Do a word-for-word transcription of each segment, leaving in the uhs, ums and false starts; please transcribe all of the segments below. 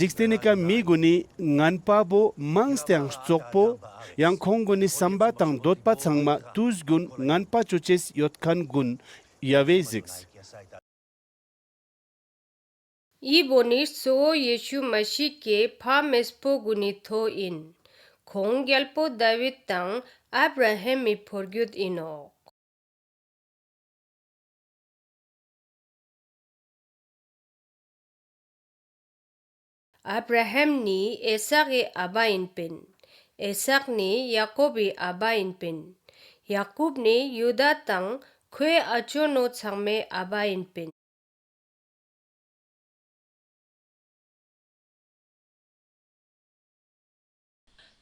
འཇིག་རྟེན་ནི་ཀ་མི་གུན་ནི་ངན་པ་བོ་མངས་ཏེའང་རྩོག་པོ་ཡང་ཁོང་གུན་ནི་སམ་པ་དང་དོད་པ་ཚང་མ་ཏུས་གྱུན་ངན་པ་ཅོ་ཅེས་ཡོད་ཁན་གུན་ཡ་ཝེ་ཟིགས། འི་བོ་ནི་གཙོ་བོ་ཡེ་ཤུ་མ་ཤི་ཀའེ་ཕ་མེས་པོ་གུན་ནི་ཐོ་ཨིན། ཁོང་གྱལ་པོ་དཱ་ཝིད་དང་ཨབ་ར་ཧམ་མི་པུར་གྱུད་ཨིན་ནོག། ཨབ་ར་ཧམ་ནི་ཨི་སཱག་གི་ཨ་བ་ཨིན་པིན། ཨི་སཱག་ནི་ཡ་ཀོབ་བི་ཨ་བ་ཨིན་པིན། ཡ་ཀོབ་ནི་ཡུ་དཱ་དང་ཁོའེ་ཨ་ཅོ་ནོ་ཚང་མའེ་ཨ་བ་ཨིན་པིན།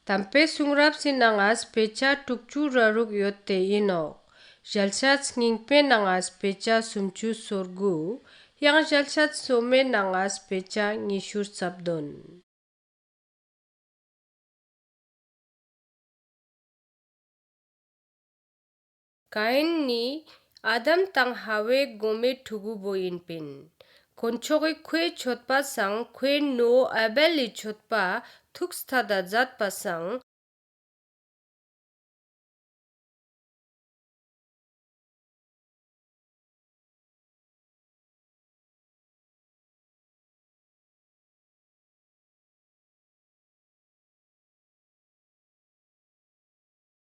ཏམ་པའེ་སུང་རབས་སི་ནང་ང་སྤེ་ཆ་དྲུག་ཅུ་ར་རུག་ཡོད་ཏེ་ཨིན་ནོག། ཞལ་ཆད་སྙིང་པའེ་ནང་ང་སྤེ་ཆ་སུམ་ཅུ་སོ་དགུ། ཡང་ཞལ་ཆད་སོ་མའེ་ནང་ང་སྤེ་ཆ་ཉི་ཤུ་རྩ་བདུན། ཀ་ཨིན་ནི་ཨ་དམ་དང་ཧ་ཝའེ་གོ་མའེ་ཕྲུ་གུ་བོ་ཨིན་པིན། དཀོན་མཆོག་གི་ཁོའེ་ཆོད་པ་སང་ཁོའེ་ནོ་ཨ་བེལ་ལི་ཆོད་པ་ཐུགས་ཐད་ད་ཛད་པ་སང་